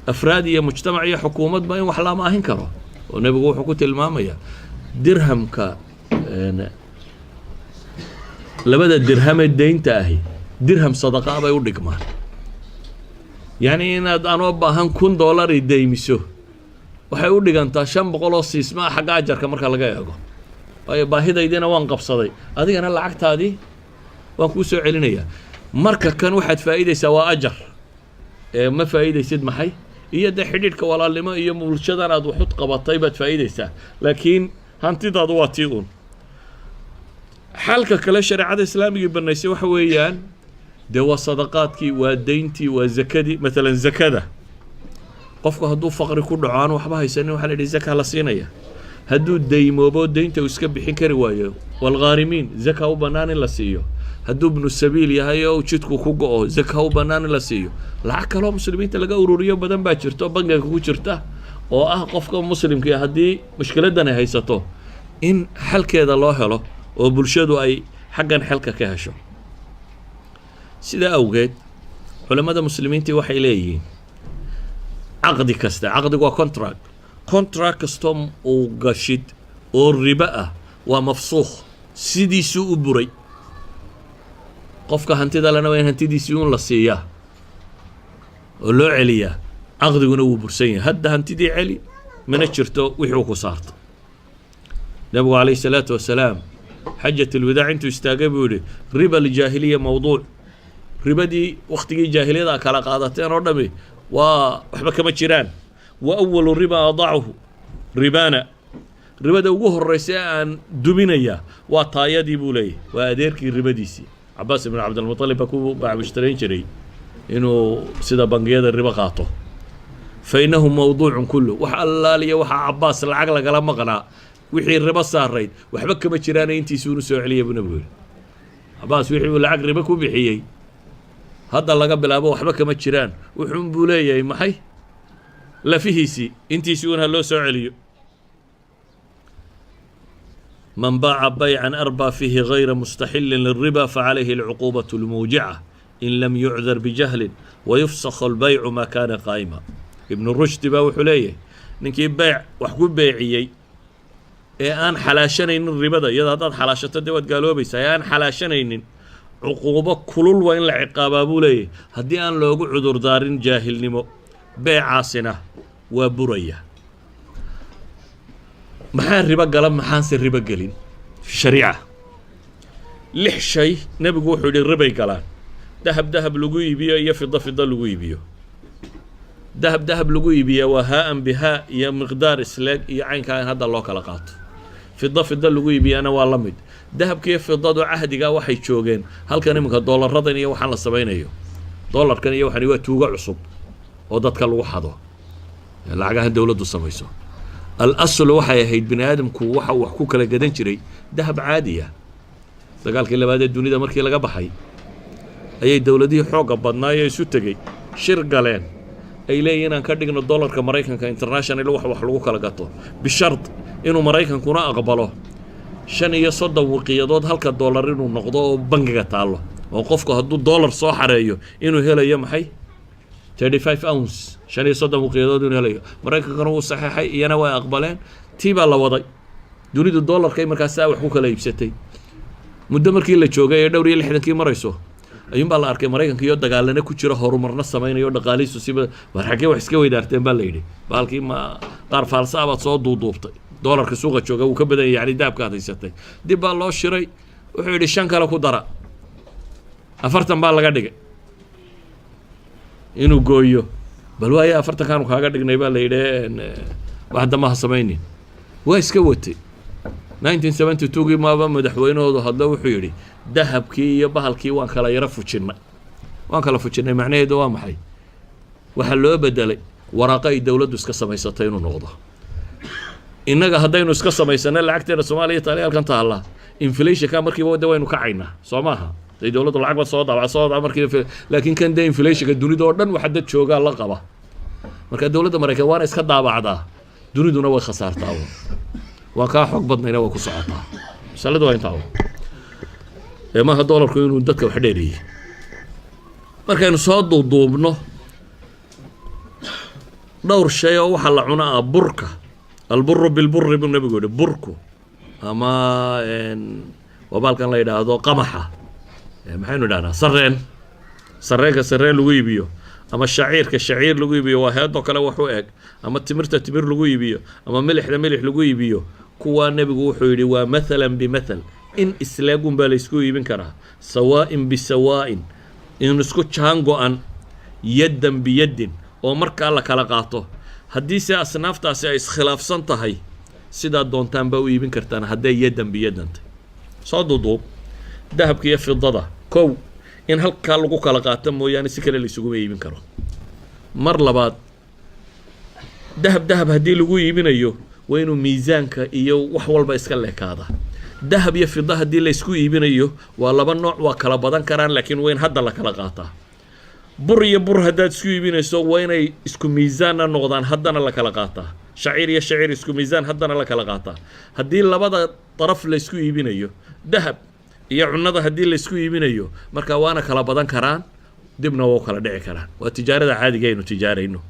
afraad iyo mujtamac iyo xukuumadba in wax la amaahin karo, oo nebigu wuxuu ku tilmaamayaa dirhamka, labada dirhamee deynta ahi dirham sadaqaa bay u dhigmaan. Yacni inaad anoo baahan $1000 i deymiso waxay u dhigantaa 500 oo siisma ah xagga ajarka marka laga eego, waayo baahidaydiina waan qabsaday, adigana lacagtaadii waan kuu soo celinayaa. Marka kan waxaad faa'iidaysaa waa ajar ee ma faa'iidaysid maxay iyo dee xidhiidhka walaalnimo iyo bulshadan aad waxud qabatay baad faa'iidaysaa, laakiin hantidaadu waa tii uun. Xalka kale shareecada islaamigii banaysay waxa weeyaan dee waa sadaqaadkii, waa deyntii, waa zakadii. Matalan, zakada, qofku hadduu faqri ku dhaco, aan waxba haysanin, waxaa la yidhi zaka la siinaya. Hadduu daymoobo, deynta uu iska bixin kari waayo, walghaarimiin, zaka u bannaan in la siiyo. Hadduu ibnu sabiil yahay oo jidku ku go'o, zaka u bannaan in la siiyo. Lacag kaloo muslimiinta laga ururiyo badan baa jirto, bangiga ku jirta, oo ah qofka muslimkii haddii mushkiladan ay haysato in xalkeeda loo helo oo bulshadu ay xaggan xelka ka hesho. Sidaa awgeed culammada muslimiintii waxay leeyihiin caqdi kasta, caqdigu waa contract, contract kastoo uu gashid oo ribo ah waa mafsuukh, sidiisuu u buray. Qofka hantida lena waa in hantidiisii un la siiyaa oo loo celiyaa, caqdiguna wuu bursan yahay. Hadda hantidii celi, mana jirto wixii uu ku saarto. Nabigu calayhi salaatu wasalaam xajat alwadaac intuu istaagay buu yihi, riba aljaahiliya mawduuc, ribadii waktigii jaahiliyada kala qaadateen oo dhami waa waxba kama jiraan. Wa awalu riba adachu ribana, ribada ugu horeysa ee aan duminaya waa taayadii buu leeyahy, waa adeerkii ribadiisii. Cabaas ibnu Cabdilmuطalib baa ku baacsmushtarayn jiray inuu sida bangiyada ribo qaato. فإنه موضوع كله. Wax allaaliya waxaa Cabaas lacag lagala maqnaa, wixii ribo saarayd, waxba kama jiraana, intiisuunu soo celiya buu Nabigu yihi. Cabaas wixii uu lacag ribo ku bixiyey hadda laga bilaabo waxba kama jiraan. Wuxuun buu leeyahay maxay? Lafihiisii intiisii un ha loo soo celiyo. من باع بيعا أربى فيه غير مستحل للربا فعليه العقوبة الموجعة إن لم يعذر بجهل، ويفسخ البيع ما كان قائما. Ibnu Rushdi baa wuxuu leeyahay ninkii beyc wax ku beeciyey ee aan xalaashanaynin ribada, iyada haddaad xalaashato dee waad gaaloobaysaa, ee aan xalaashanaynin, cuquubo kulul waa in la ciqaabaa buu leeyahay haddii aan loogu cudurdaarin jaahilnimo. Beecaasina waa buraya. Maxaa ribo gala, maxaanse ribo gelin fi shariica? Lix shay nebigu wuxuu yidhi ribay galaan: dahab dahab lagu iibiyo iyo fido fido lagu iibiyo. Dahab dahab lagu iibiyaa waa هاء بهاء iyo miqdaar isleeg iyo caynkaa in hadda loo kala qaato. Fido fido lagu iibiyana waa la mid. Dahabkiiyo fidadu cahdigaa waxay joogeen halkan iminka doolaradan iyo waxaan la samaynayo. Doolarkan iyo waxani waa tuugo cusub oo dadka lagu xado, lacagahan dowladdu samayso. الأصل waxay ahayd bini aadamku waxa uu wax ku kala gadan jiray dahab caadiya. Dagaalkii labaad ee dunida markii laga baxay ayay dowladihii xoogga badnaayee isu tegey shir galeen, ay leeyihin inaan ka dhigno dollarka Maraykanka international wax lagu kala gato, بشرط inuu Maraykankuna aqbalo 35 wiqiyadood halka dollar inuu noqdo oo bangiga taallo, oo qofku hadduu dollar soo xareeyo inuu helayo maxay? 35 ounce, 35 wiqiyadood inuu helayo. Maraykankana wuu saxeexay, iyana way aqbaleen. Tii baa la waday. Dunidu dollarkay markaasaa wax ku kala iibsatay. Muddo markii la joogay ee dhowr iyo lixdankii marayso ayuun baa la arkay Maraykanka iyo dagaalana ku jira, horumarna samaynayo, dhaqaalihiisu siba. War xaggee wax iska weydaarteen baa la yidhi. Baalkii ma qaar faalsa baad soo duuduubtay? Dollarka suuqa jooga wuu ka badan yahay, yani dahabka aad haysatay. Dib baa loo shiray. Wuxuu yidhi shan kale ku dara, 40 baa laga dhigay inuu gooyo. Bal waaye, 40-kaanu kaaga dhignay baa la yidhi, wax damba ha samaynin. Waa iska watay. 1972gii maaba madaxweynahoodu hadlo, wuxuu yidhi dahabkii iyo bahalkii waan kala yaro fujinnay. Waan kala fujinnay macnaheedu waa maxay? Waxaa loo bedelay waraaqo ay dowladdu iska samaysatay inuu noqdo. Innaga haddaynu iska samaysano lacagteena Soomaaliya taali halkan taalla, inflationka markiiba de waynu kacaynaa, soo maaha? Day dowladdu lacag ba soo daabac soo daabac markiiba. Laakiin kan dee inflationka dunida oo dhan waxa dad joogaa la qaba. Marka dowladda Maraykan waana iska daabacdaa, duniduna way khasaartaa. Waan kaa xoog badnayna, way ku socotaa. Masaladu waa intaa ee maaha dollarku inuu dadka wax dheereeyey. Markaynu soo duuduubno, dhowr shay oo waxaa la cunaa ah: burka, البر بالبر buu Nabigu yihi. Burku ama waa baalkan la yidhaahdo qamaxa, maxaynu idhahnaa? Sareen. Sareenka sareen lagu iibiyo ama shaciirka shaciir lagu iibiyo, waa heedoo kale wax u eg, ama timirta timir lagu iibiyo ama milixda milix lagu iibiyo, kuwaa Nebigu wuxuu yidhi waa مثلا بمثل, in isleegun baa laysku iibin karaa, سواء بسواء, in isku jaan go-an, يدا بيد, oo markaa la kala qaato. Haddiise asnaaftaasi ay iskhilaafsan tahay, sidaa doontaan baa u iibin kartaan hadday يدا بيد tay. Soo duuduub, dahabka iyo fidada, kow, in halkaa lagu kala qaato mooyaane si kale laysuguma iibin karo. Mar labaad, dahab dahab haddii lagu iibinayo waa inuu miisaanka iyo wax walba iska leekaada. Dahab iyo fida haddii laysku iibinayo waa laba nooc, waa kala badan karaan, laakiin waa in hadda la kala qaataa. Bur iyo bur haddaad isku iibinayso waa inay isku miisaanna noqdaan, haddana la kala qaataa. Shaciir iyo shaciir isku miisaan, haddana la kala qaataa. Haddii labada daraf laysku iibinayo, dahab iyo cunnada haddii laysku iibinayo, marka waana kala badan karaan, dibna waa u kala dhici karaan. Waa tijaarada caadiga aynu tijaarayno,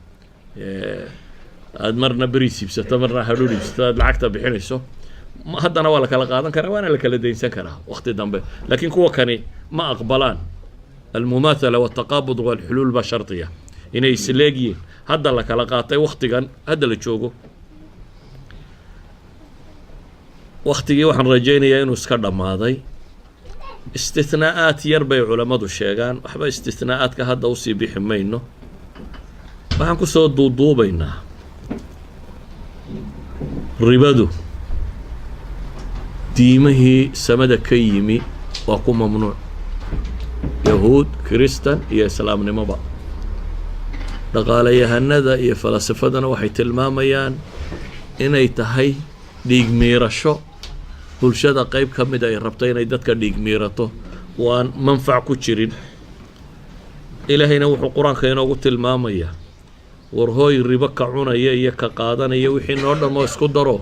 aad marna beriis iibsato, marna hadhuudh iibsato, aad lacagta bixinayso, haddana waa la kala qaadan karaa, waana la kala daynsan karaa waqti dambe. Laakiin kuwa kani ma aqbalaan. المماثلة والتقابض والحلول baa shardiya, inay isleegyihiin hadda la kala qaatay waktigan hadda la joogo. Waktigii waxaan rajaynayaa inuu iska dhammaaday. Istithnaa'aat yar bay culammadu sheegaan, waxba istithnaa'aadka hadda usii bixi mayno. Waxaan kusoo duuduubaynaa, ribadu diimihii samada ka yimi waa ku mamnuuc. Yahuud, Kiristan iyo Islaamnimoba. Dhaqaalayahanada iyo falasifadana waxay tilmaamayaan inay tahay dhiig miirasho, bulshada qeyb ka mid ay rabto inay dadka dhiig miirato oo aan manfac ku jirin. Ilaahayna wuxuu Qur-aanka inoogu tilmaamayaa: war hooy, ribo ka cunaya iyo ka qaadanaya, wixii noo dhan oo isku daro,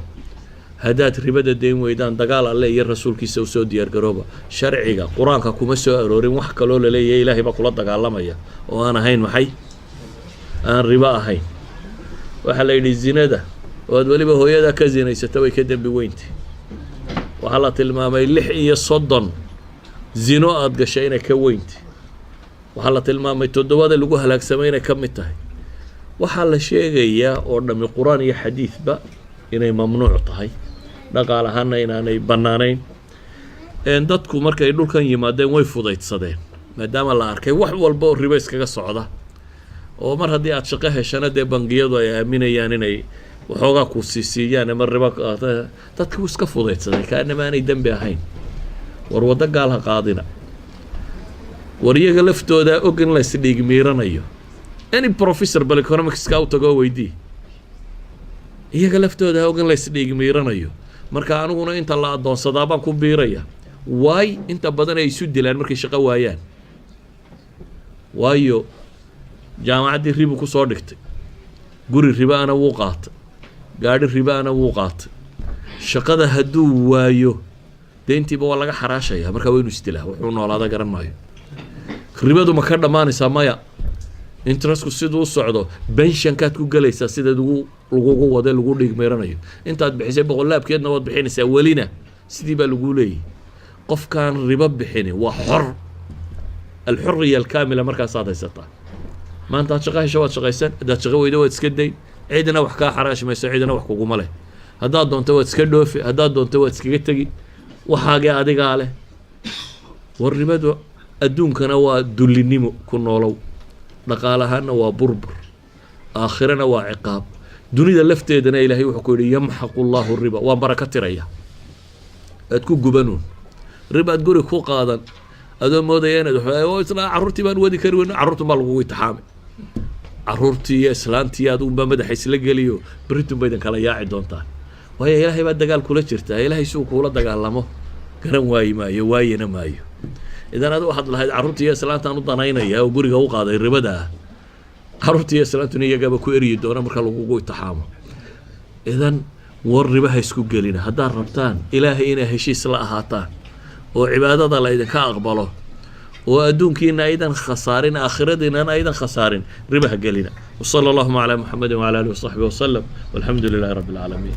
haddaad ribada dayn weydaan, dagaal Alle iyo Rasuulkiisa usoo diyaargarooba. Sharciga Qur-aanka kuma soo aroorin wax kaloo laleeyahay Ilaahay baa kula dagaalamaya oo aan ahayn maxay, aan ribo ahayn. Waxaa la yidhi zinada oo aad weliba hooyada ka zinaysata way ka dembi weynti. Waxaa la tilmaamay 36 zino aada gashay inay ka weynti. Waxaa la tilmaamay toddobada lagu halaagsamay inay ka mid tahay. Waxaa la sheegayaa oo dhammi, Qur-aan iyo xadiidba, inay mamnuuc tahay, dhaqaal ahaana inaanay bannaanayn. Dadku markay dhulkan yimaadeen way fudaydsadeen, maadaama la arkay wax walba oo ribo iskaga socda, oo mar haddii aad shaqo heshana dee bangiyadu ay aaminayaan inay waxoogaa ku siisiiyaan ama ribo. Dadki wuu iska fudaydsaday, kaanama aanay dembi ahayn. War waddo gaal ha qaadina. War iyaga laftoodaa og in la isdhiig miiranayo. Any professor bal economicska u tagoo weydii, iyaga laftoodaa og in la isdhiig miiranayo. Marka aniguna inta la addoonsadaa baan ku biiraya. Waay inta badan ay isu dilaan markay shaqo waayaan? Waayo, jaamacaddii ribu ku soo dhigtay, guri ribaana wuu qaatay, gaadhi ribaana wuu qaatay. Shaqada hadduu waayo, deyntiiba waa laga xaraashaya. Markaa waa inu isdilaa, wuxuu noolaada garan maayo. Ribadu ma ka dhammaanaysaa? Maya. Interestku siduu u socdo, pensionkaad ku gelaysaa, sideed ugu lagugu wade lagu dhiigmeeranayo. Intaad bixisay boqolaabkeedna waad bixinaysaa, welina sidii baa laguu leeyahy. Qofkaan ribo bixini waa xor, alxuriya alkaamila markaasaad haysataa. Maanta aad shaqo hesho waad shaqaysan, haddaad shaqo weydo waad iska dayn. Cidina wax kaa xaraashi mayso, cidina wax kuguma leh. Haddaad doonto waad iska dhoofi, haddaad doonto waad iskaga tegi, waxaagee adigaa leh. War ribadu adduunkana waa dullinimo ku noolow, dhaqaalahaanna waa burbur, aakhirana waa ciqaab. Dunida lafteedana Ilaahay wuxuu ku yidhi: yamxaqu Allahu riba. Waan baraka tiraya. Aad ku gubanuun ribaad guri ku qaadan, adoo moodaya inaad isla carruurtii baan wadi kari weyno. Carruurtun baa lagugu itixaamay, carruurtii iyo islaantii adigunbaa madaxa isla geliyo, berritun ba idin kala yaaci doontaa. Waayo, Ilaahay baa dagaal kula jirtaa. Ilaahay si uu kuula dagaalamo garan waayi maayo, waayina maayo. Idan adi waxaad lahayd carruurtii iyo islaantaan u danaynaya oo guriga u qaaday ribada ah, carruurtii iyo islaantuna iyagaaba ku eryi doona marka lagugu itixaamo. Idan war ribaha isku gelina. Haddaad rabtaan Ilaahay inay heshiis la ahaataan oo cibaadada la idinka aqbalo oo adduunkiina aydan khasaarin, aakhiradiinana aydan khasaarin, ribaha gelina. وصلى اللهم على محمد وعلى آله وصحبه وسلم، والحمد لله رب العالمين.